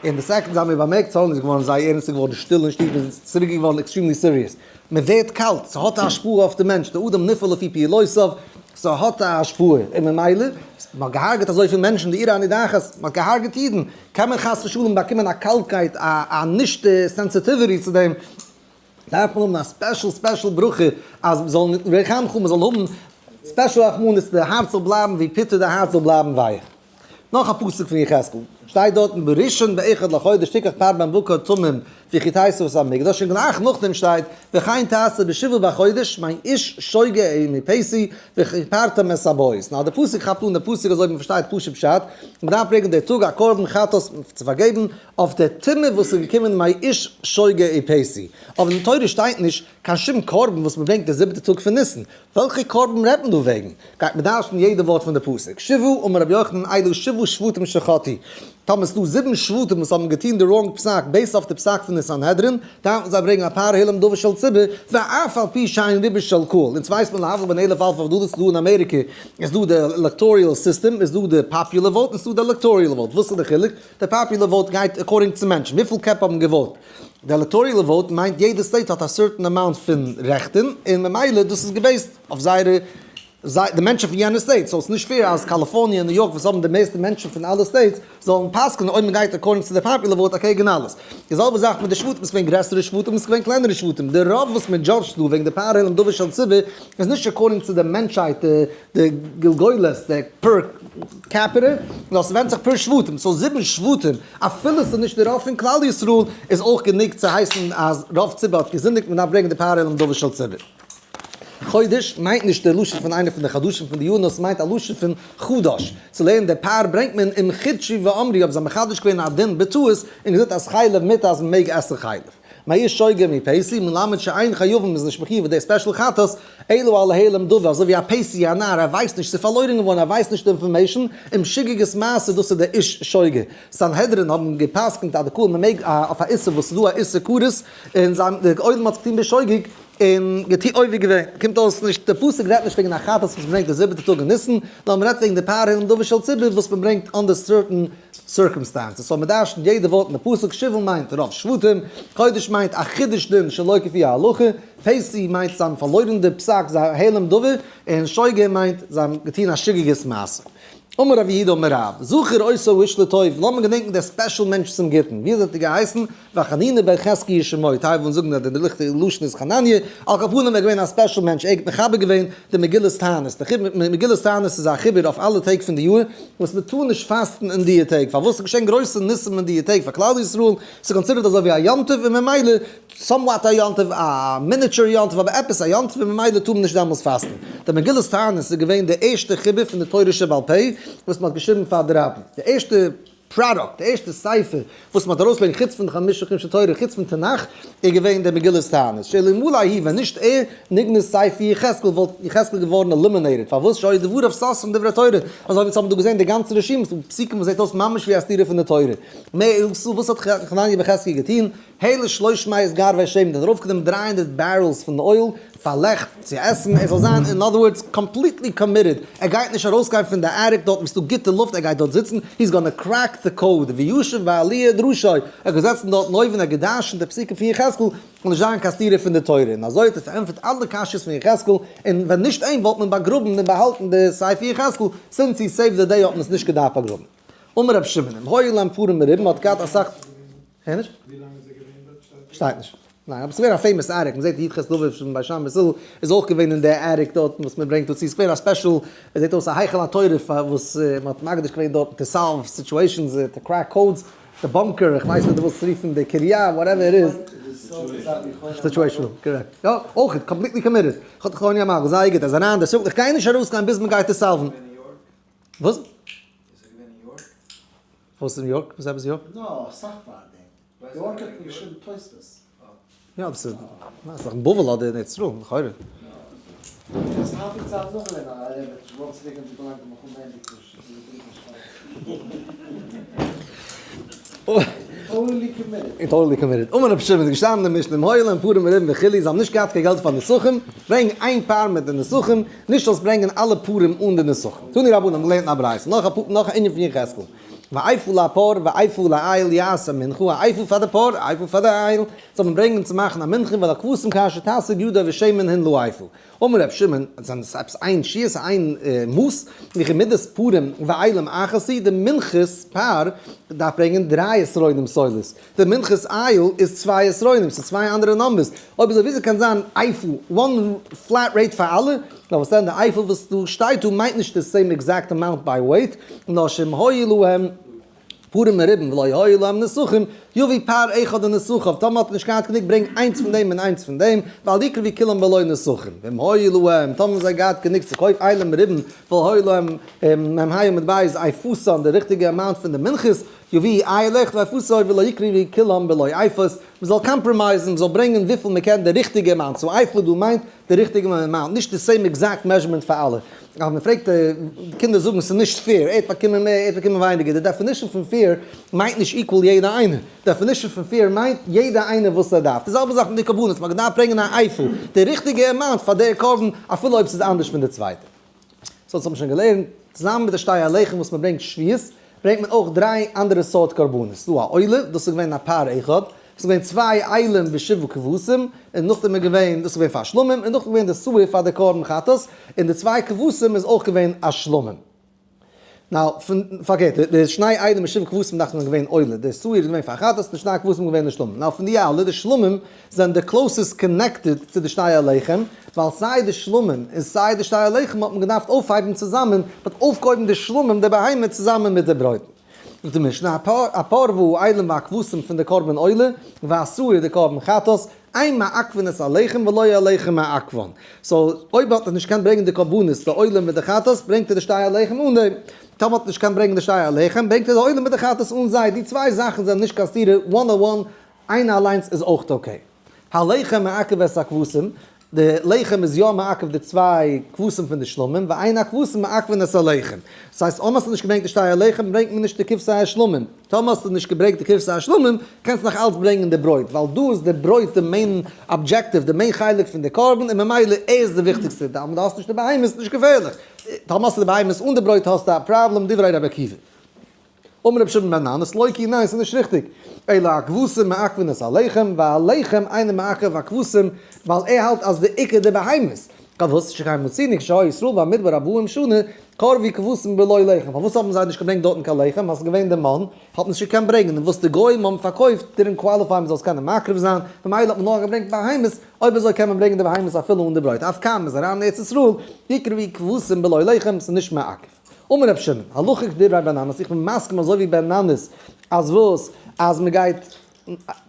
און די second זיי האבן מיר באמערקט, סארן איז געווארן זייער ערנסט, ס'איז געווארן שטיל אין שטוב, און ס'איז צוריק געווארן extremely serious. מען ווערט קאלט, ס'האט א השפעה אויף די מענטש, די אדם נפעל לפי פעולותיו, ס'האט א השפעה, און ממילא, מ'האט געהארגעט אזויפיל מענטשן, די עיר הנידחת, מ'האט געהארגעט אידן, קען מען חס ושלום באקומען א קאלטקייט, א נישט sensitivity צו דעם, דארף מען האבן א special special ברכה אז מ'זאל ורחמך, מ'זאל האבן special רחמנות, די הארץ זאל בלייבן ווי פיטער, די הארץ זאל בלייבן ווייך. נאך א פסוק פון יחזקאל, שטייט דארטן בראשון באחד לחודש תקח פר בן בקר תמים וכיתתו את המקדש, און גלייך נאכדעם שטייט וכן תעשה בשבעה בחודש מאיש שוגה ומפתי וכפרתם את הבית. נאר די פסוק כאפט אן די פסוק אזוי ווי מ'פארשטייט פשוט פשט, מ'דארף ברענגען די טאג א קרבן חטאת צו פארגעבן אויף די טומאה וואס איז געקומען מאיש שוגה ופתי, אבער אין תורה שטייט נישט קיין שום קרבן וואס מ'ברענגט די זיבעטע טאג פון ניסן, וועלכע קרבן רעדט מען דא וועגן? גייט מען דרש'ן יעדע ווארט פון די פסוק. שבעה אמר רבי יוחנן אלו שבעה שבטים שחטאו. טאמער ס'דא זיבן שבטים וואס האבן געטון די wrong פסק based אויף די פסק פון די סנהדרין, דארפן זיי ברענגען א פר העלם דבר של ציבור, ואף על פי שאין רובו של קהל. אונז ווייסט מען להבדיל בין אלף אלפי הבדלות ס'דא אין אמעריקע איז דא די electoral system, איז דא די popular vote און ס'דא די electoral vote, וואס איז די חילוק? די popular vote גייט according צו מענטשן, וויפיל קעפ האבן געוואוט. די electoral vote מיינט יעדע state האט א certain amount פון רעכטן און ממילא דאס איז גע base ט אויף זייערע זיי די מענטשן פון יענע state, so ס'איז נישט fair אז קאליפארניע און ניו יארק וואס האבן די מערסטע מענטשן פון אלע states זאלן פסק'נען אויב מ'גייט according צו די popular vote אקעגן אלעס. די זעלבע זאך מיט די שבטים, ס'איז געווען גרעסערע שבטים און ס'איז געווען קלענערע שבטים, די רוב וואס מען judge ט דא וועגן די פר העלם דבר של ציבור איז נישט according צו די מענטשהייט די גלגולת די per capita, נאר ס'ווענדט זיך per שבטים, so זיבן שבטים אפילו ס'איז נישט די רוב פון כלל ישראל איז אויך גענוג צו הייסן אז רוב ציבור האט געזינדיגט מ'דארף ברענגען די פר העלם דבר של ציבור. חודש מיינט נישט די לשון פון איינע פון די חדשים פון די יאר נאר ס'מיינט א לשון פון חדש. צו לערנען די פר ברענגט מען אם חידשו ואמרו האבן זיי מחדש געווען א דין בטעות און געזאגט אז חלב מותר אז מ'מעג עסן חלב. מאי שוגה מפתי מלמד שאין חייבים מ'איז נישט מחיוב די special חטאת אלא על העלם דבר אזוי ווי א פתי א נאר ער ווייסט נישט ס'איז פארלוירן געווארן ער ווייסט נישט די information אם שגגת מעשה דאס איז די איש שוגה. סנהדרין האבן גע'פסק'נט אז די קהל מ'מעג אויף א איסור וואס ס'איז דא א איסור כרת און זיי די עולם האט זיך געטון בשוגג און געטוהן עובר געווען, קומט אויס נישט, די פסוק רעדט נישט וועגן א חטאת וואס מ'ברענגט די זיבעטע טאג אין ניסן, נאר מ'רעדט וועגן די פר העלם דבר של ציבור וואס מ'ברענגט under certain circumstances, so מ'דרש'נט יעדע ווארט אין די פסוק, שבעה מיינט רוב שבטים, חודש מיינט א חידוש דין שלא כפי ההלכה, פתי מיינט זיי האבן פארלוירן די פסק זיי העלם דבר, און שוגה מיינט זיי האבן געטוהן א שגגת מעשה. אמר רב יהודה אמר רב, זכור אותו האיש לטוב, לאמיר געדענקן דער special מענטש צום גוטן, ווי אזוי האט ער געהייסן? וחנינא בן חזקיה שמו, טייל ווילן זאגן אז די ריכטיגע לשון איז חנניה, על כל פנים ער איז געווען א special מענטש, ער האט מחבר געווען די מגילת תענית, די מגילת תענית איז א חיבור אויף אלע טעג פון די יאר וואס מען טאר נישט פאסטן אין דיע טעג, פארוואס? ס'איז געשען גרויסע ניסים אין דיע טעג פאר כלל ישראל, ס'איז considered אזוי ווי א יום טוב און ממילא somewhat א יום טוב, א miniature יום טוב, אבער עפעס א יום טוב און ממילא טאר מען נישט דעמאלס פאסטן. די מגילת תענית איז געווען די ערשטע חיבור פון די תורה שבעל פה וואס מען האט געשריבן פאר די רבים, די ערשטע product, די ערשטע ספר וואס מען האט ארויסגעברענגט חוץ פון די חמשה חומשי תורה, חוץ פון תנך, איז געווען די מגילת תענית. שאלמלא הוא, ווען נישט ער, נגנז ספר יחזקאל, וואלט יחזקאל געווארן eliminated. פארוואס? שהיו דבריו סותרים דברי תורה. אזוי ווי אונז האבן דא געזען די גאנצע רשימה, ס'דא פסוקים וואס זעט אויס ממש ווי א סתירה פון די תורה. וואס האט חנניה בן חזקיה געטון? העלה שלוש מאות גרבי שמן, ער האט ארויפגענומען 300 barrels פון אויל פאר לעכט צו עסן, ער זאל זיין in other words completely committed, ער גייט נישט ארויסגיין פון די attic דארט וואו ס'דא גוטע לופט, ער גייט דארט זיצן, he's gonna crack the code, וישב בעליה דרשו, ער האט געזעצן דארטן אויבן, ער האט געדרשנט די פסוקים פון יחזקאל, זאל נישט זיין קיין סתירה פון די תורה, און אזוי האט ער פארענטפערט אלע קשיות פון יחזקאל, און ווען נישט אים וואלט מען באגראבן און באהאלטן די ספר יחזקאל, since he saved the day האט מען עס נישט געדארפט באגראבן. אמר רבי שמעון, אם היו להם פרים מרובים, מ'האט געהאט אסאך. הער נישט? ווי לאנג איז ער געווען דארט? שטייט נישט. שטייט נישט. ניין, אבער ס'איז געווען א famous attic, מ'זעט י"ח אב פון בית שמאי בית הלל איז אויך געווען אין די attic דארטן וואס מ'ברענגט דא צו, ס'איז געווען א special, עס זעט אויס א היכל התורה פאר וואס מ'האט מקדיש געווען דארטן to solve situations, to crack codes, די bunker, איך ווייס נישט ווי דו ווילסט עס רופן, די קריה, whatever it is. Situation room, correct. יא, אויך completely committed. חוני המעגל, זייער גוט, אז אריין, דער זאגט איך גיי נישט ארויסגיין ביז מ'גייט עס solve ן. וואס? איז ער געווען אין יארק? וואס איז ניו יארק? וואס עפעס יארק? נא, אסאך פאר דעם. יארק האט מען געשריבן תוספות. יא, אבער ס'איז דאך אין בבל אדער אין ארץ ישראל, לכאורה. דאס היינטיגע צייט איז אויך געווען א רבי האט נישט געוואלט צוריק גיין צו בלאנקע מלחמה ענדיגט נישט totally committed. Totally committed. אמר רבי שמעון איז געשטאנען אין משנה אם היו להם פרים מרובים וכו', זיי האבן נישט געהאט קיין געלט פאר נסכים, ברענג איין פר מיט די נסכים, נישט זאלסט ברענגען אלע פרים אן די נסכים. תנו רבנן האבן געלערנט אין א ברייתא, נאך א נאך א ענין פון יחזקאל. ואיפה לפר ואיפה לאיל יעשה מנחה, א איפה פאר די פר, א איפה פאר די איל, זאל מען ברענגען צו מאכן א מנחה, ולכבשים כאשר תשיג ידו ושמן הין לאיפה. אמר ר' שמעון, זענען עס עפעס איין שיעור, ס'איז איין מאס, וכי מידת פרים ואילים אחת היא, די מנחת פר דארף ברענגען דריי עשרונים סולת, די מנחת איל איז צוויי עשרונים, ס'איז צוויי אנדערע numbers, אויב אזוי וויאזוי קען זיין איפה, one flat rate פאר אלע, נאר וואס דען די איפה וואס דא שטייט דא מיינט נישט די same exact amount by weight, נאר שאם היו להם פרים מרובים ולא היו להם נסכים, יביא פר אחד ונסכיו, טאמער האט ער נישט געהאט גענוג ברענג איינס פון דעם און איינס פון דעם, ואל יקרבו כולם בלא נסכים, ואם היו להם, טאמער האבן זיי געהאט גענוג צו קויפן אילים מרובים ולא היו להם, מהם היה מטבע איז איפתן די ריכטיגע amount פון די מנחות, יביאו איל אחד ואיפתו ולא יקרבו כולם בלא איפות, מען זאל compromise ן, מען זאל ברענגען וויפיל מען קען די ריכטיגע amount, so איפה דא מיינט די ריכטיגע amount, נישט די same exact measurement פאר אלע. אז מען פרעגט די קינדער זאגן ס'איז נישט fair, ער האט באקומען מער, ער האט באקומען ווייניגער, די definition פון fair מיינט נישט equal יעדע איינער, definition פון fair מיינט יעדע איינער וואס ער דארף, די זעלבע זאך מיט די קרבנות, מען האט געדארפט ברענגען א איפה, די ריכטיגע amount פאר דער קרבן אפילו אויב ס'איז אנדערש פון די צווייטע. so דאס האט מען שוין געלערנט, צוזאמען מיט די שתי הלחם וואס מען ברענגט שבועות, ברענגט מען אויך דריי אנדערע סארט קרבנות, ס'איז דא א עולה, דאס איז געווען א פר אחד, ס'איז געווען צוויי אילים ושבעה כבשים, און נאכדעם איז געווען, דאס איז געווען פאר שלמים, און נאכדעם איז געווען די שעיר פאר די קרבן חטאת, און די צוויי כבשים איז אויך געווען א שלמים. now, פון, פארקערט, די שני אילים ושבעה כבשים דאכט זיך געווען עולה, די שעיר איז געווען פאר חטאת, די שני כבשים איז געווען די שלמים. now, פון די אלע, די שלמים זענען די closest connected צו די שתי הלחם, ווייל סיי די שלמים און סיי די שתי הלחם האט מען געדארפט אויפהייבן צוזאמען, מען האט אויפגעהויבן די שלמים די בהמה צוזאמען מיט די ברויטן. זאגט די משנה, הפר והאילים והכבשים פון די קרבן עולה, והשעיר די קרבן חטאת, אין מעכבין את הלחם ולא הלחם מעכבן. so אויב האט ער נישט געקענט ברענגען די קרבנות, די עולה מיט די חטאת, ברענגט ער די שתי הלחם אן דעם. טאמער האט ער נישט געקענט ברענגען די שתי הלחם, ברענגט ער די עולה מיט די חטאת אן זיי. די צוויי זאכן זענען נישט קיין סתירה, one on one, איינע אליינס איז אויך okay. הלחם מעכב את הכבשים, די לחם איז יא מעכב די צוויי כבשים פון די שלמים, ואין הכבשים מעכבין את הלחם. דאס הייסט אויב האסטו נישט געברענגט די שתי הלחם ברענגט מען נישט די כבשי השלמים. טאמער האסטו נישט געברענגט די כבשי השלמים קענסטו נאך אלץ ברענגען די ברויט, ווייל דא איז די ברויט די main objective, די main חלק פון די קרבן, און ממילא ער איז די וויכטיגסטע. טאמער דו האסט נישט די בהמות איז נישט געפערליך. טאמער האסטו די בהמות אן די ברויט האסטו א פראבלעם, דברי רבי עקיבא. אמר רבי שמעון בן ננס לא כי ניין ס'איז נישט ריכטיג, אלא הכבשים מעכבין את הלחם והלחם אינו מעכב הכבשים, ווייל ער האלט אז די עיקר די בהמות, פארוואס שכן מצינו כשהיו ישראל במדבר ארבעים שנה קרבו כבשים בלא לחם, פארוואס האבן זיי נישט געברענגט דארטן קיין לחם, ווייל ס'איז געווען די מן, האט מען נישט געקענט ברענגען, און וואס די גוים האבן פארקויפט didn't qualify מ'זאל עס קענען מקריב זיין, ממילא האט מען נאר געברענגט בהמות, אויב אזוי קען מען ברענגען די בהמות אפילו אן די ברויט, אף כאן מ'איז אריין אין ארץ ישראל, יקרבו כבשים בלא לחם, ס'איז נישט מעכב. אמר רבי שמעון, הלכה כדברי בן ננס, איך בין מסכים אזוי ווי בן ננס, אז וואס? אז מען גייט,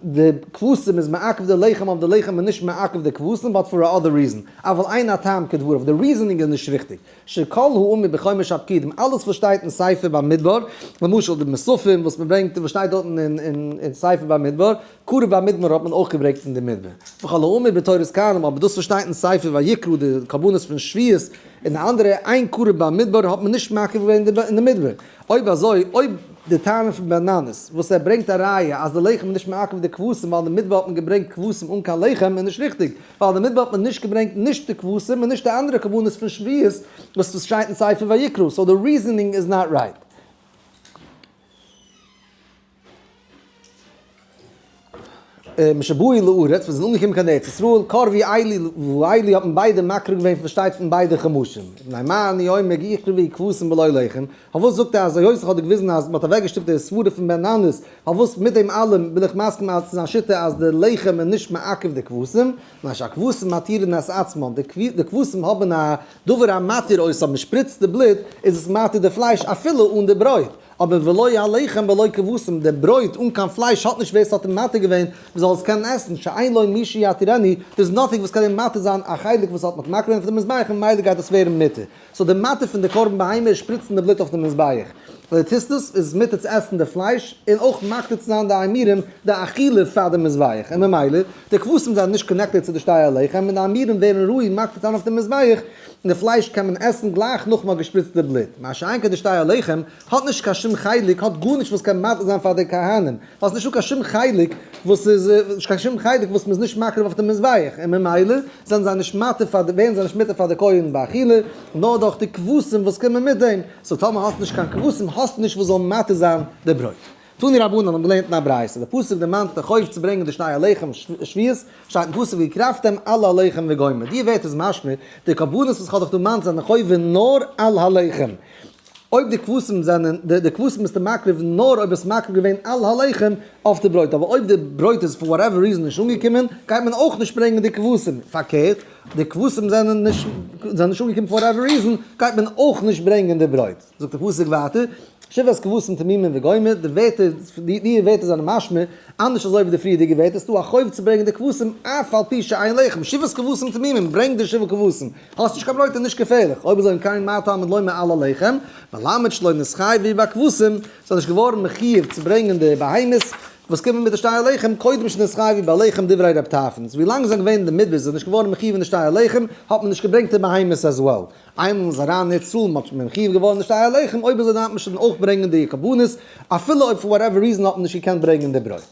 די כבשים איז מעכב די לחם אבער די לחם איז נישט מעכב די כבשים but for other reason, אבל אין הטעם כדבריו, די reasoning איז נישט ריכטיג, שכל האמור בחומש הפקודים, אלעס וואס שטייט אין ספר במדבר, למשל די מוספים וואס מען ברענגט וואס שטייט דארטן אין ספר במדבר, קרב במדבר האט מען אויך געברענגט אין די מדבר, וכל האמור בתורת כהנים, אבער דאס וואס שטייט אין ספר ויקרא די קרבנות פון שבועות, און די אנדערע אין קרב במדבר האט מען נישט מקריב געווען אין די מדבר. אויב אזוי, אויב די טענה פון בן ננס וואס ער ברענגט א ראיה אז די לחם איז נישט מעכב די כבשים ווייל אין די מדבר האט מען געברענגט כבשים אן קיין לחם איז נישט ריכטיג, ווייל אין די מדבר האט מען נישט געברענגט נישט די כבשים און נישט די אנדערע קרבנות פון שבועות וואס שטייט אין ספר ויקרא, so די reasoning איז not right. משבאו לארץ, ווען זיי זענען אנגעקומען קיין ארץ ישראל, קרבו אלו ואלו האט מען ביידע מקריב געווען פארשטייט פון ביידע חומשים. מפני מה אני אומר יקרבו כבשים בלא לחם, פארוואס זאגט ער אז היות איך האב דיר געוויזן אז מען האט אוועקגעשטופט די סברה פון בן ננס, פארוואס מיט דעם אלעם בין איך מסכים אז צו זיין שיטה אז די לחם איז נישט מעכב די כבשים, מפני שהכבשים מתירין את עצמן, די כבשים האבן א דבר המתיר אותם, מען שפריצט די בלוט איז עס מתיר די פלייש אפילו אן די ברויט. אבער ולא הלחם בלא כבשים, די ברויט אן קיין פלייש האט נישט ווער ס'האט אים מתיר געווען מ'זאל עס קענען עסן, שאין לו מי שיתירנו, דער איז nothing וואס קען אים מתיר זיין א חלק וואס האט מ'האט מקריב געווען אויף די מזבח און ממילא גייט עס ווערן מותר. so די מתיר פון די קרבן בהמה איז שפריצן די בלוט אויף די מזבח. ווייל דו טוסט עס, איז עס מותר צו עסן די פלייש און אויך מקטיר צו זיין די אימורים די אכילה פאר די מזבח און ממילא די כבשים זענען נישט connected צו די שתי הלחם און די אימורים ווערן ראוי מקטיר צו זיין אויף די מזבח. און די פלייש קען מען עסן גלייך נאך מ'האט געשפריצט די בלוט, מה שאין כן די שתי הלחם האט נישט קיין שום חלק, האט גארנישט וואס קען מתיר זיין פאר די כהנים, ווייל ס'נישטא קיין שום חלק וואס איז, נישט קיין שום חלק וואס מ'איז נישט מקריב אויף די מזבח, און ממילא זענען זיי נישט מתיר פאר די, ווערן זיי נישט מותר פאר די כהן באכילה, נאר דורך די כבשים וואס קומען מיט דעם, so טאמער האסט נישט קיין כבשים האסטו נישט וואס זאל מתיר זיין די ברויט. תנו רבנן האבן געלערנט אין א ברייתא, די פסוק דערמאנט די חוב צו ברענגען די שתי הלחם שבועות, שטייט אין פסוק והקרבתם על הלחם וגומר, די ווערטער איז משמע, די קרבנות וואס איך האב דיך דערמאנט זענען חובה נאר על הלחם, אויב די כבשים זענען, די כבשים ביסטו מקריב נאר אויב ביסט מקריב געווען על הלחם אויף די ברויט, אבער אויב די ברויט איז for whatever reason נישט אנגעקומען, גייט מען אויך נישט ברענגען די כבשים, פארקערט. די כבשים זענען נישט זענען נישט אנגעקומען for whatever reason, גייט מען אויך נישט ברענגען די ברויט. זאגט דער פסוק ווייטער, שבעת כבשים תמימים וגומר, די ווערטער, די ווערטער זענען משמע אנדערש אזוי ווי די פריערדיגע ווערטער, ס'דא א חוב צו ברענגען די כבשים אף על פי שאין לחם, שבעת כבשים תמימים, ברענג די שבעה כבשים, האסט נישט קיין ברויט איז נישט געפערליך, אויב אזוי אם כן מה תלמוד לומר על הלחם, מלמד שלא נתחייבו בכבשים, ס'איז נישט געווארן מחיוב צו ברענגען די בהמות וואס קומען מיט די שתי הלחם, קודם שנתחייבו בלחם דברי רב טרפון, ווי לאנג זיי זענען געווען אין די מדבר זענען נישט געווארן מחיוב אין די שתי הלחם, האט מען נישט געברענגט די בהמות as well. איינמאל מ'איז אריין אין ארץ ישראל מ'האט שוין מחיוב געווארן די שתי הלחם, אויב אזוי דארף מען שוין אויך ברענגען די קרבנות, אפילו אויב for whatever reason האט מען נישט געקענט ברענגען די ברויט.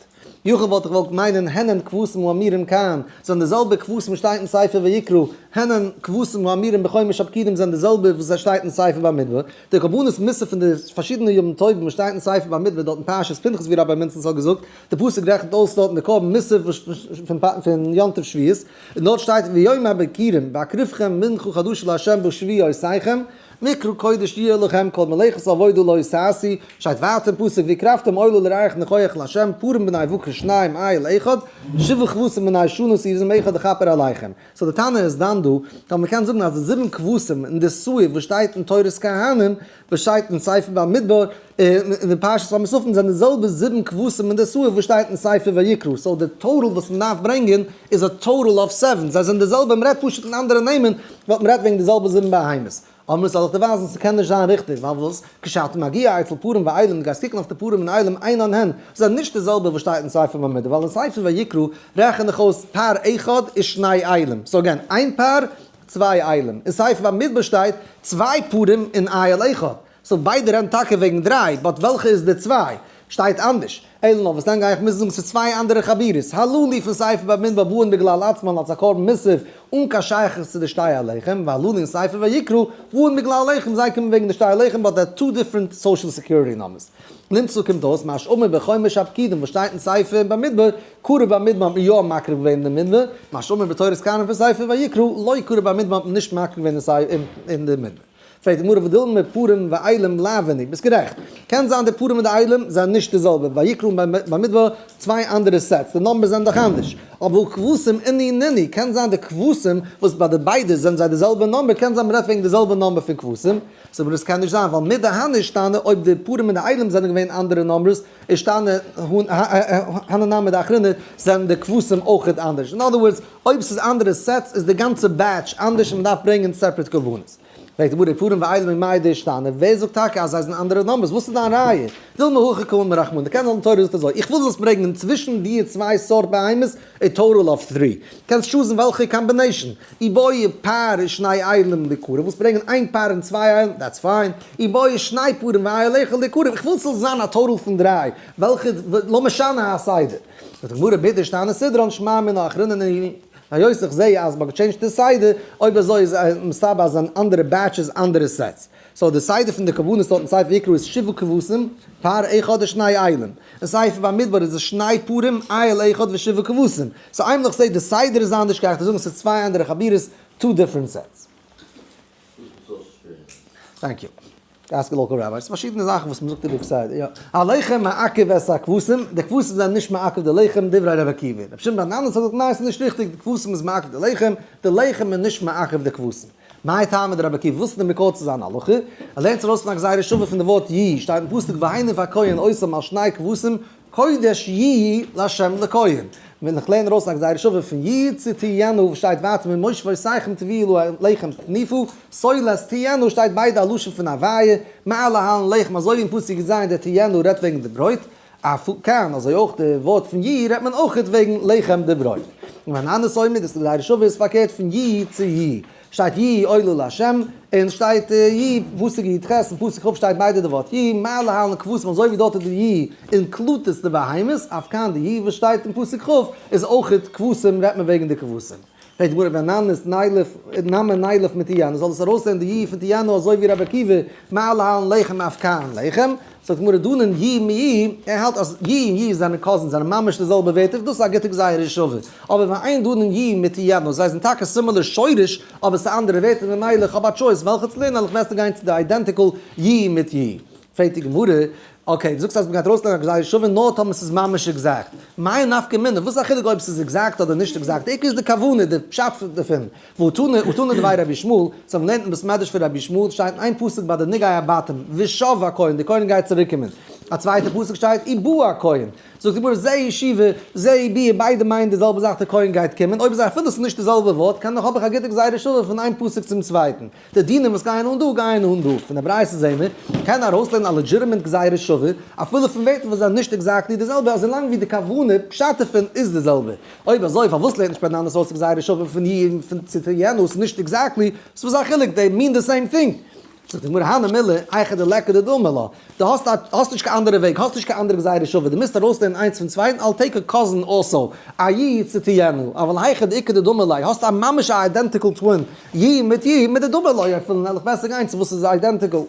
יכול וואלט איך געוואלט מיינען הן כבשים האמורים כאן, זענען די זעלבע כבשים וואס שטייט אין ספר ויקרא, הן כבשים האמורים בחומש הפקודים זענען די זעלבע וואס זיי שטייט אין ספר במדבר, די קרבנות מוסף פון די פארשידענע ימים טובים וואס שטייט אין ספר במדבר דארט אין פרשת פנחס ווי רבי מינצנס האט געזאגט, די פסוק רעכנט אויס דארטן די קרבן מוסף פון יום טוב שבועות, און דארט שטייט ויום הביכורים בהקריבכם מנחה חדשה לה' בשבועותיכם, מקרא קודש יהיה לכם כל מלאכת עבודה לא תעשו, שטייט ווייטער אין פסוק והקרבתם עולה לריח ניחוח לה' פרים בני בקר שניים איל אחד, שבעה כבשים בני שנה שעירים אחד לכפר עליכם. so די טענה איז דאן דא, אז מ'קען זאגן אז די זיבן כבשים אין די שעיר וואס שטייט אין תורת כהנים, וואס שטייט אין ספר במדבר, אין די פרשת המוספים זענען די זעלבע זיבן כבשים אין די שעיר וואס שטייט אין ספר ויקרא, so די total וואס מ'דארף ברענגען איז א total of seven, זיי זענען די זעלבע, מ'רעדט פשוט אין אנדערע נעמען, ווייל מ'רעדט וועגן די זעלבע זיבן בהמות. אבער זאל איך דיר ווייזן ס'קען נישט זיין ריכטיג, ווייל וואס? כשאתה מגיע אצל פרים ואילים, דו גייסט קוקן אויף די פרים און אילים אינן הן, זענען נישט די זעלבע וואס שטייט אין ספר במדבר, ווייל אין ספר ויקרא רעכן איך אויס פר אחד ושני אילים, so again, איין פר, צוויי אילים, אין ספר במדבר שטייט צוויי פרים און איל אחד, so ביידע רעדן טאקע וועגן דריי, but וועלכע איז די צוויי? שטייט אנדערש. אלא נאר וואס דאן גיי איך מוזן זאגן ס'איז צוויי אנדערע חבורות, הללו פון ספר במדבר באין בגלל עצמן אלס א קרבן מוסף אן קיין שייכות צו די שתי הלחם, והללו אין ספר ויקרא באין בגלל לחם זיי קומען וועגן די שתי הלחם but they're two different social security numbers. נמצא קומט אויס מה שאמור בחומש הפקודים וואס שטייט אין ספר במדבר, קרב במדבר האט מען יא מקריב געווען אין די מדבר, מה שאמור בתורת כהנים פון ספר ויקרא לא קרב במדבר האט מען נישט מקריב געווען אין די מדבר. פרעגט די גמרא ודילמא פרים ואילים לאו נינהו, ביסט גערעכט, קען זיין די פרים און די אילים זענען נישט די זעלבע, ויקרא און במדבר צוויי אנדערע sets, די numbers זענען דאך אנדערש, אבער כבשים אינהו נינהו, קען זיין די כבשים וואס ביי די ביידע זענען זיי די זעלבע number, קען זיין מ'רעדט וועגן די זעלבע number פון כבשים, זאגט מען עס קען נישט זיין ווייל מדהני אישתני אויב די פרים און די אילים זענען געווען אנדערע numbers, אישתני הני נמי דאחריני זענען די כבשים אויכעט אנדערש, אין other words אויב ס'איז אנדערע sets איז די גאנצע batch אנדערש און מ'דארף ברענגען separate קרבנות. פרעגט די גמרא פרים ואילים ממאי דאישתני, ווער זאגט טאקע אז זיי זענען אנדערע numbers? וואס איז דיין ראיה? דילמא הכי קאמר רחמנא, די קענסט זאגן תורה זאגט אזוי, איך וויל זאלסט ברענגען צווישן די צוויי סארט בהמות a total of three, קענסט choose ן וועלכע combination, אי בעי פר ושני אילים ליקרב, ווילסט ברענגען איין פר און צוויי אילים, that's fine, אי בעי שני פרים ואיל אחד ליקרב, איך וויל ס'זאל זיין א total פון דריי, וועלכע, לא משנה הסדר. זאגט די גמרא מדאישתני סדרן שמע מינה אחרינא נינהו, היות איך זעה אז מ'האט געטשעינדזשט די סדר, אויב אזוי איז מסתבר אז זענען אנדערע batches אנדערע sets. so די סדר פון די קרבנות דארט אין ספר ויקרא איז שבעה כבשים, פר אחד ושני אילים. אין ספר במדבר איז עס שני פרים, איל אחד ושבעה כבשים. so איינמאל איך זעה די סדר איז אנדערש גיי איך דיר זאגן ס'איז צוויי אנדערע חבורות, two different sets. Thank you. Ask local rabbi. ס'איז פארשידענע זאכן וואס מ'זאגט איבער כסדר, יא. הלחם מעכב את הכבשים, די כבשים זענען נישט מעכב די לחם, דברי רבי עקיבא. רבי שמעון בן ננס האט געזאגט ניין ס'איז נישט ריכטיג, די כבשים איז מעכב די לחם, די לחם איז נישט מעכב די כבשים. מאי טעמא דרבי עקיבא, וואס איז די מקור צו זיין הלכה? ער לערנט ארויס פון א גזירה שווה פון די ווארט יהי, שטייט אין פסוק והניף הכהן אותם על שני כבשים קודש יהיו לה' לכהן. ווען איך לערן ארויס א גזירה שווה פון יהיו צו תהיינה וואס שטייט ווייטער ממושבותיכם תביאו לחם תניפו, סולת תהיינה שטייט ביידע א לשון פון הוויה, מה להלן לחם אזוי ווי אין פסוק יז דער תהיינה רעדט וועגן די ברויט, אף כאן אזוי אויך די ווארט פון יהיו רעדט מען אויכעט וועגן לחם די ברויט. און ווען אנדערס אומר דאס גזירה שווה איז פארקערט פון יהיו צו יהיו. שטייט יהיו עולה לה', און שטייט יהיו, פסוק י"ח און פסוק כ' שטייט ביידע די ווארט יהיו, מה להלן כבשים אזוי ווי דארט איז די יהיו include עס די בהמות, אף כאן די יהיו וואס שטייט אין פסוק כ' איז אויכעט כבשים רעדט מען וועגן די כבשים. פרעגט די גמרא ואנן נילף נמי נילף מתהיינה זאל עס ארויסזען די יהיו פון תהיינה אזוי ווי רבי עקיבא, מה להלן לחם אף כאן לחם, זאגט די גמרא דנין יהיו מיהיו, ער האלט אז יהיו און יהיו זענען cousins, זענען ממש די זעלבע ווערטער, דאס איז א גוטע גזירה שווה. אבער ואין דנין יהיו מתהיינה, זיי זענען טאקע similar שורש, אבער ס'איז אנדערע ווערטער, ממילא איך האב א choice וועלכע צו לערנען, וועל איך בעסער גיין צו די identical יהיו מיט יהיו. פרעגט די גמרא, okay, דו זאגסט אז מ'גייט ארויסלערנען א גזירה שווה נאר טאמער ס'איז ממש exact. מאי נפקא מינה? וואס איז א חילוק אויב ס'איז exact אדער נישט exact? די עיקר איז די כוונה, די פשט דערפון. והתנא, והתנא דבי רבי ישמעאל, סאו מ'לערנט אין בית מדרש פון רבי ישמעאל, שטייט אין איין פסוק ביי די נגעי הבתים, ושב הכהן, די כהן גייט צוריקקומען. א צווייטע פסוק שטייט, ובא הכהן. זאגט די גמרא, זה שיבה, זה ביאה, ביידע מיינען די זעלבע זאך, די כהן גייט קומען. אויב איז אפילו ס'איז נישט די זעלבע ווארט, קען דאך האב איך א גוטע גזירה שווה פון איין פסוק צום צווייטן. די דינים וואס גייען אן דא גייען אן דא. פון די ברייתא זעהן מיר, מ'קען ארויסלערנען א legitimate גזירה שווה, אפילו פון ווערטער וואס זענען נישט exactly די זעלבע, אזוי לאנג ווי די כוונה, פשט דערפון, איז די זעלבע. אויב אזוי פארוואס לערנט נישט בן ננס אויס גזירה שווה פון י און פון צו תהיינה, ס'איז נישט exactly, ס'איז וואס א חילוק, they mean the same thing. זאגט די גמרא הני מילי, היכא דליכא דדמי לה, דו האסט א, האסט נישט קיין אנדערע וועג, האסט נישט קיין אנדערע גזירה שווה, דו מוזט ארויסלערנען איינס פון צווייטן, I'll take a cousin also, א י צו תהיינה, אבל היכא דאיכא דדמי ליה, האסט א ממש א identical twin, י מיט י, מדדמי לא ילפינן, וועל איך בעסער גיין צו וואס איז identical.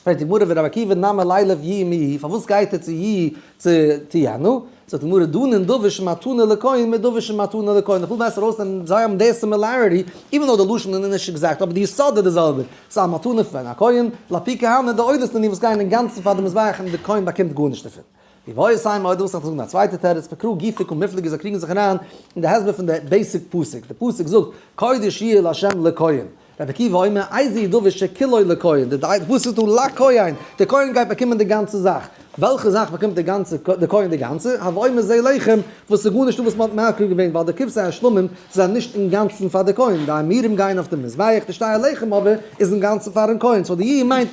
פרעגט די גמרא ורבי עקיבא נמי לילף י מ י, פארוואס גייט ער צו י צו תהיינה? זאגט די גמרא דנין דבר שמתנה לכהן מדבר שמתנה לכהן, איך וויל בעסער ארויסנעמען זיי האבן די similarity, even though די לשון איז נישט exact אבער די יסוד איז די זעלבע, ס'איז א מתנה פון א כהן, לאפוקי הני דעולות נינהו וואס גייען אינגאנצן פאר די מזבח און די כהן באקומט גארנישט דערפון. ואיבעית אימא אויב דו ווילסט איך זאל זאגן א צווייטע תירוץ, מקרא גופא קמיפלגי זיי קריגן זיך אריין אין די הסבר פון די basic פסוק, די פסוק זאגט קודש יהיה לה' לכהן, רבי עקיבא אומר איזהו דבר שכולו לכהן, די פסוק זאגט דא לכהן, די כהן גייט באקומען די גאנצע זאך, וועלכע זאך באקומט די גאנצע די כהן די גאנצע, הוי אומר זה לחם, וואס איז גארנישט דא וואס מען האט מקריב געווען ווייל די כבשי השלמים זענען נישט אינגאנצן פאר די כהן, די אימורים גייען אויף די מזבח, די שתי הלחם אבער איז אינגאנצן פארן כהן, so די י מיינט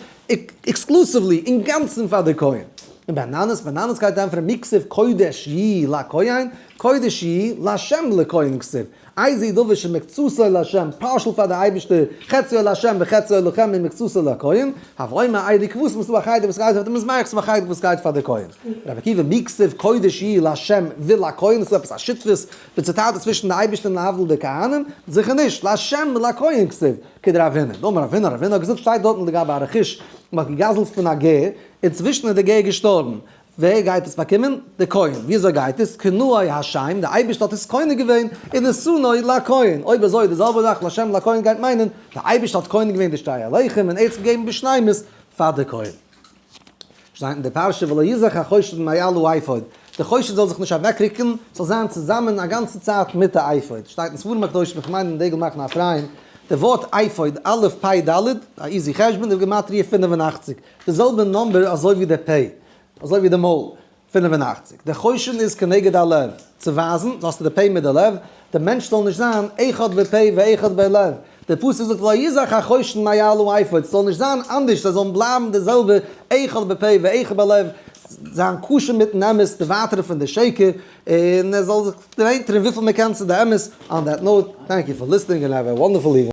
exclusively אינגאנצן פאר די כהן. און בן ננס, בן ננס גייט ענטפערן מי כתיב קודש יהיה לכהן, קודש יהיה לה' לכהן כתיב, איזהו דבר שמקצתו לה', partial פאר די אייבערשטער, חציו לה' וחציו לכם ומקצתו לכהן, הוי אומר אלו כבשים ס'דא א חלק וואס גייט אויף די מזבח ס'דא א חלק וואס גייט פאר די כהן. רבי עקיבא מי כתיב קודש יהיה לה' ולכהן, ס'דא עפעס א שותפות וצוטאטע צווישן די אייבערשטער און להבדיל די כהנים? זיכער נישט, לה' ולכהן כתיב, כדרב הונא, דאמר רב הונא, רב הונא האט געזאגט שטייט דארטן לגבי א רכוש, מען האט געגזלט פון א גר, אינצווישן איז דער גר געשטארבן, ווער גייט עס באקומען? דער כהן. ווי אזוי גייט עס? קנאו השם, דער אייבערשטער האט עס קונה געווען, ונתנו לכהן. אויב אזוי די זעלבע זאך להשם לכהן גייט מיינען, דער אייבערשטער האט קונה געווען די שתי הלחם און ער האט עס געגעבן בשלימות פאר די כהן. שטייט אין די פרשה ולא יזח החושן מעל האפוד, די חושן זאל זיך נישט אוועקרוקן, ס'זאל זיין צוזאמען א גאנצע צייט מיט די אפוד. שטייט אין ספרים הקדושים, איך מיין אין דגל מחנה אפרים, די ווארט אפוד, א' פ' ד', א easy חשבון, איז בגימטריא 85. די זעלבע number אזוי ווי די פ, אזוי ווי די מויל, 85. די חושן איז כנגד הלב, צו ווייזן, האסטו די פ מיט די לב, די מענטש זאל נישט זיין אחד בפה ואחד בלב. די פסוק זאגט ולא יזח החושן מעל האפוד, ס'זאל נישט זיין אנדערש, זיי זאלן בלייבן די זעלבע אחד בפה ואחד בלב, זיין כשר מיטן אמת, דערווייטערן פון די שקר, און ער זאל זיך דערנענטערן וויפיל מען קען צו די אמת. On that note, thank you for listening and have a wonderful evening.